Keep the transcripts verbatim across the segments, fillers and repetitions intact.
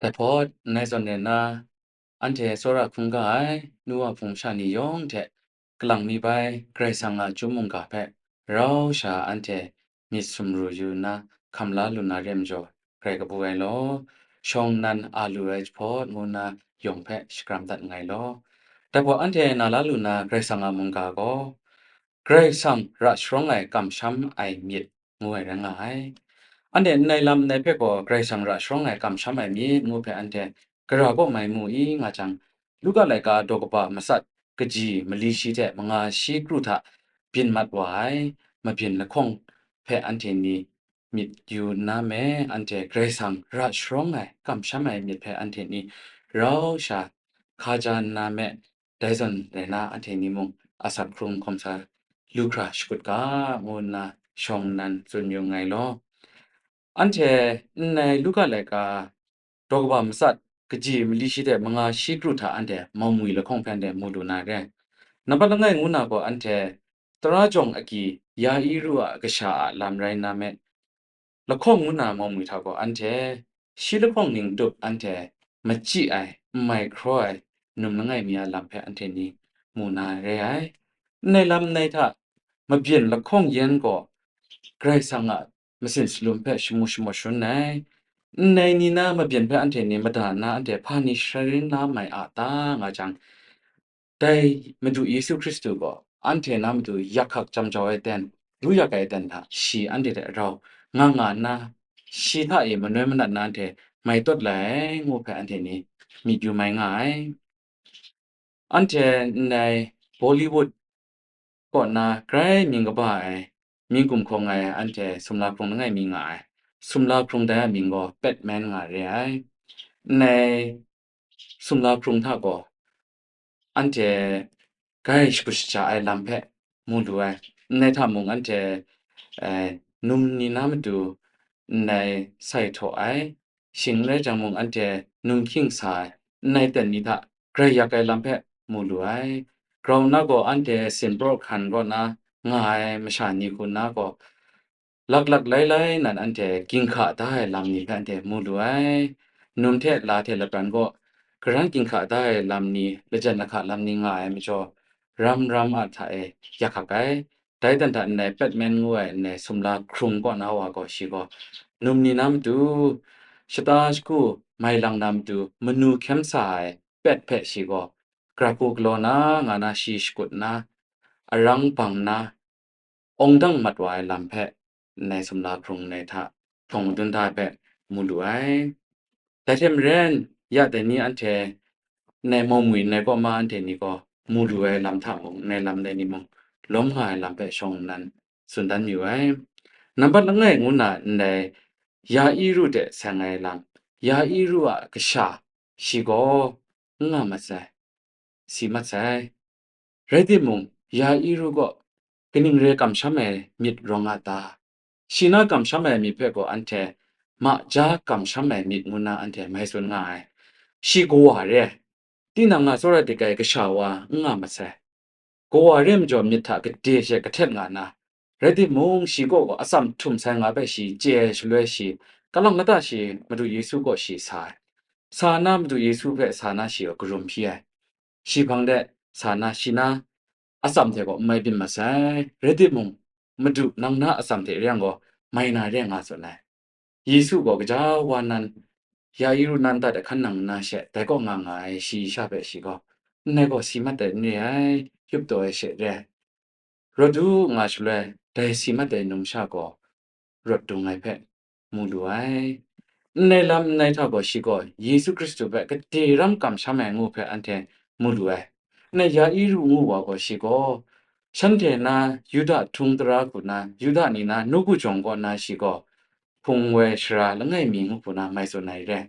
Dai hpawt, ndai zawn rai nna, anhte tsawra hkungga ai nu wa hpung masha ni yawng hte kalang mi bai Karai Kasang a chyum mungga hpe rau sha anhte myit sumru yu nna hkam la lu na re ai majaw, grai kabu ai law, shawng nnan a lu ai jahpawt ngu nna yawng hpe shakram dat nngai law. Dai hpawt anhte na la lu na Karai Kasang a mungga gaw, Karai Kasang ra sharawng ai kamsham ai myit ngu ai rai nga ai. Anhte ndai lam ndai hpe gaw Karai Kasang ra sharawng ai kamsham ai myit ngu hpe anhte gara kaw mai mu i nga jang, Luka laika daw kaba matsat kaji mali shi hte manga shi kru hta byin mat wa ai mabyin lahkawng hpe anhte ni myit yu nna me, anhte Karai Kasang ra sharawng ai kamsham ai myit hpe anhte ni rau sha hka ja nna me, dai zawn rai na anhte ni mung asak hkrung hkawm sa lu hkra shakut ga, ngu nna shawng nnan tsun yu nngai law. Anhte ndai Luka laika daw kaba matsat kaji mali shi hte manga shi kru hta anhte maumwi lahkawng hpe anhte mu lu na re. Nambat langai ngu na gaw anhte tara jawng agyi Yairu a kasha a lam rai nna me, lahkawng ngu na maumwi hta gaw anhte shi lahkawng ning tup anhte machyi ai, n mai hkraw ai num langai mi a lam hpe anhte ni mu na re ai. Ndai lam ndai hta mabyin lahkawng yan gaw Karai Kasang a masin salum hpe shamu shamawt shangun ai. Ndai ni na mabyin hpe anhte ni mada nna anhte hpa ni sharin la mai a ta nga jang, dai Madu Yesu Hkristu gaw anhte na matu yak hkak jam jau ai ten, ru yak ai ten hta shi anhte hte rau nga nga nna, shi hta e manoi manat na anhte mai tawt lai ai ngu hpe anhte ni myit yu mai nga ai. Anhte ndai Bollywood kaw na grai mying kaba ai, mying gumhkawng ai anhte sumla hkrung langai mi nga ai. Sumla hkrung dai a mying gaw Batman nga re ai. Ndai sumla hkrung hta gaw anhte grai shakut shaja ai lam hpe mu lu ai. Ndai hta mung anhte, eh, num ni na matu ndai sai htaw ai, shing n rai jang mung anhte num hkying sa ai, ndai ten ni hta grai yak ai lam hpe mu lu ai. Grau nna gaw anhte sinpraw hkan kaw na nga ai masha ni hku nna gaw, laklak lailai nan anhte ginhka da ai lam ni hpe anhte mu lu ai. Num hte la hte lapran kaw karan ginhka da ai lam ni, lajan lahka lam ni nga ai majaw, ram ram a hta e yak hkak ai. Dai dan hta ndai Batman ngu ai ndai sumla hkrung kaw na wa gaw shi gaw, num ni na matu, shata shagu mai lang na matu, manu hkyem sa ai pet hpe shi gaw, gara hku galaw na nga na shi shakut nna, arang bang nna, awng dang mat wa ai lam hpe ndai sumla hkrung ndai hta, hprawng madun hta hpe mu lu ai. Dai hte maren, ya dai ni anhte ndai maumwi ndai kaw ma anhte ni gaw mu lu ai lam hta mung, ndai lam dai ni mung, lawm nga ai lam hpe shawng nnan tsun dan mayu ai. Nambat langai ngu na ndai Yairu de seng ai lam, Yairu a kasha shi gaw n nga mat sai, si mat sai. Rai timung, Yairu gaw kaning re kamsham ai myit rawng a ta? Shi na kamsham ai myit hpe gaw anhte ma ja kamsham ai myit ngu nna anhte mai tsun nga ai. Shi kawa re ai. Tinang a tsawra dik ai kasha wa n nga mat sai. Kawa re ai majaw myit hta gade she kahtet nga na, rai timung, shi kaw gaw atsam htum sai nga hpe shi chye ai shaloi shi, kalang kata shi Madu Yesu kaw shi sa ai. Sa na Madu Yesu hpe sa na shi gaw karum hpyi ai. Shi hpang de sa na shi na atsam hte gaw n mai byin mat sai. Rai timung, Madu, nang na atsam hte re yang gaw, mai na re nga tsun ai. Yesu gaw gaja wa nan, Yairu nan dat ahkan nang nna she, dai kaw nga nga ai shi sha hpe shi gaw, "Ndai gaw si mat ai n re ai, yup taw ai she re ai. Rawt u," nga shaloi, dai si mat ai numsha gaw rawt dung ai hpe mu lu ai. Ndai lam ndai hta gaw shi gaw Yesu Hkristu hpe gade ram kamsham ai ngu hpe anhte mu lu ai. Ndai Yairu ngu wa gaw shi gaw, shanhte na Yuda htung tara hku na, Yuda ni na nawku jawng kaw na shi gaw, hpung woi sara langai mi ngu hku na mai tsun ai re.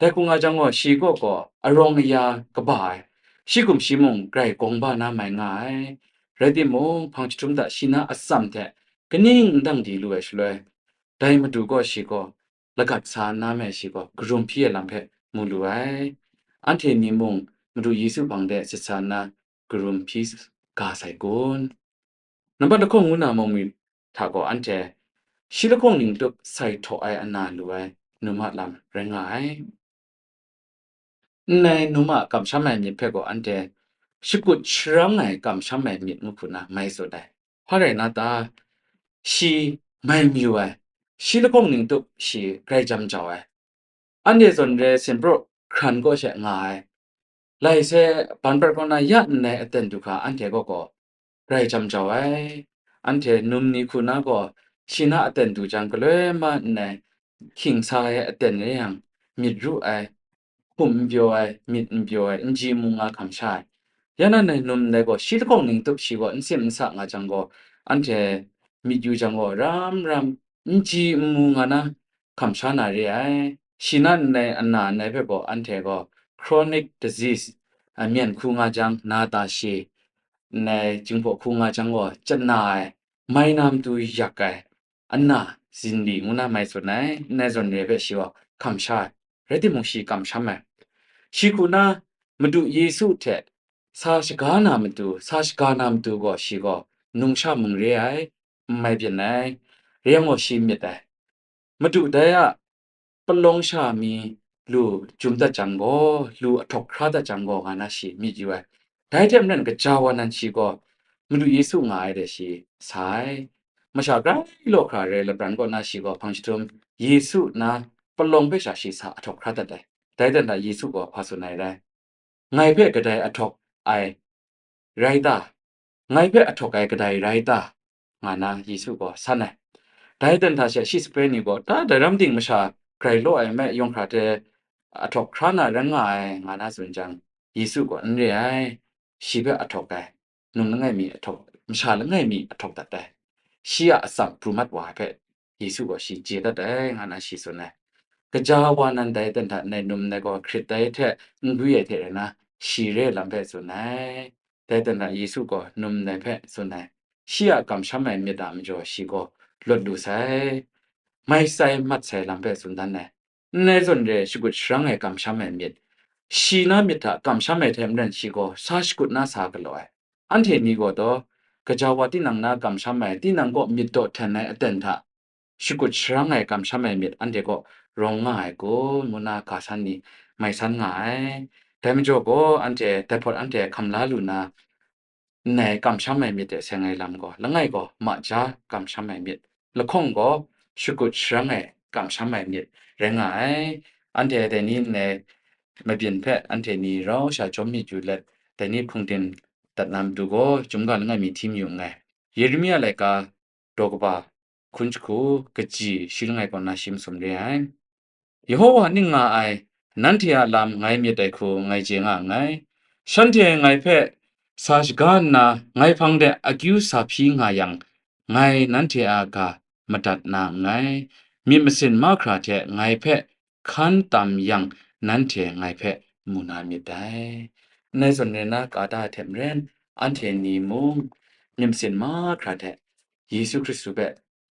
Dai hku nga jang gaw, shi kaw gaw arawng aya kaba ai, shi hkum shi mung grai gawng ba na mai nga ai. Rai timung, hpang jahtum hta shi na atsam hte kaning n dang di lu ai shaloi, dai Madu gaw shi gaw lagat sa nna me shi gaw karum hpyi ai lam hpe mu lu ai. Anhte ni mung Madu Yesu hpang de sit sa nna karum hpyi ga sai kun? Nambat lahkawng ngu na maumwi hta gaw anhte shi lahkawng ning tup sai htaw ai ana lu ai num a lam rai nga ai. Nngai num a kamsham ai myit hpe gaw anhte shakut sharang ai kamsham ai myit ngu hku na mai tsun ai. Hpa rai na ta? Shi mai mayu ai, shi lahkawng ning tup shi grai jam jau ai, anhte zawn re sinpraw hkran kaw she nga ai, lai se ban prat kaw na ya nngai aten du hkra anhte kaw gaw grai jam jau ai. Anhte num ni hku na gaw shi na aten du jang galoi ma nngai hkying sa ai aten rai yang, myit ru ai, hkum n pyaw ai, myit n pyaw ai, n ji n mu nga hkam sha ai. Ya na nngai num ndai gaw shi lahkawng ning tup shi gaw n sim n sa nga jang gaw, anhte myit yu jang gaw ram ram n ji n mu nga na hkam sha na re ai. Shi na nngai ana nngai hpe gaw anhte gaw chronic disease, a, myen hku nga jang, na ta shi, nngai jinghpaw hku nga jang gaw chana ai, mai na matu yak ai, ana zinli ngu na mai tsun ai, nngai zawn re hpe shi gaw hkam sha ai, rai timung shi kamsham ai. Shi hku na Madu Yesu hte sa shaga na matu, sa shaga na matu gaw shi gaw nungsha mung re ai, n mai byin ai, re yang gaw shi myit ai. Madu dai a palawng sha mi lu jum dat jang gaw, lu ahtawk hkra dat jang gaw, nga na shi myit yu ai. Dai hte maren gaja wa nan shi gaw Madu Yesu nga ai de shi sa ai. Masha grai law hkra re labran kaw na shi gaw hpang jahtum Yesu na palawng hpe sha shi sa ahtawk hkra dat ai. Dai dan da Yesu gaw hpa tsun ai rai? Ngai hpe kadai ahtawk ai rai ta? Ngai hpe ahtawk ai kadai rai ta? Nga na Yesu gaw san ai. Dai dan hta she shi sape ni gaw, ta dai ram ting masha grai law ai me yawng hkra hte ahtawk hkra na ran nga ai, nga na tsun jang, Yesu gaw, n re ai, shi hpe ahtawk ai, num langai mi ahtawk, masha langai mi ahtawk dat ai. Shi a atsam pru mat wa ai hpe Yesu gaw shi chye dat ai, nga na shi tsun ai. Gaja wa nan dai dan hta nngai num ndai gaw hkrit dai hte n gwi ai hte rai na, shi re ai lam hpe tsun ai. Dai dan hta Yesu gaw num ndai hpe tsun ai. Shi a kamsham ai myit a majaw shi gaw lawt lu sai, mai sai mat sai lam hpe tsun dan ai. Nngai zawn re shakut sharang ai kamsham ai myit, shi na myit hta kamsham ai hte maren shi gaw sa shakut na sa galaw ai. Anhte ni gaw taw, gaja wa tinang na kamsham ai, tinang kaw myit daw hten ai aten hta shakut sharang ai kamsham ai myit anhte kaw rawng nga ai kun, ngu na ga san ni mai san nga ai. Dai majaw gaw, anhte dai hpawt anhte hkam la lu na, nngai kamsham ai myit hte seng ai lam gaw, langai gaw ma ja kamsham ai myit, lahkawng gaw shakut sharang ai kamsham ai myit rai nga ai. Anhte dai ni nngai mabyin hpe anhte ni rau sha jawm myit yu let, dai ni hpungdim dat na matu gaw, Chyum ga langai mi hti mayu nngai. Yeremia laika daw kaba hkun jahku, kaji shi langai kaw na shi masum re ai. Yehowa ning nga ai, nanhte a lam ngai myit ai hku ngai chye nga nngai. Shanhte ngai hpe sa shaga nna, ngai hpang de akyu sa hpyi nga yang, ngai nanhte a ga madat na nngai. Myit masin mahkra hte ngai hpe hkan tam yang, nanhte ngai hpe mu na myit dai. Nngai zawn re na ka da ai hte maren, anhte ni mung myit masin mahkra hte Yesu Hkristu hpe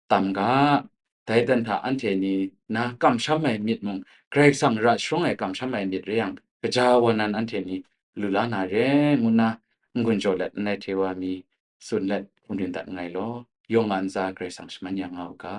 tam ga. Dai dan hta anhte ni na kamsham ai myit mung, Karai Kasang ra sharawng ai kamsham ai myit re yang, gaja wa nan anhte ni lu la na re, ngu nna n-gun jaw let nngai hte wa mi tsun let hpungdim dat nngai law, yawng a ntsa Karai Kasang shaman ya nga u ga.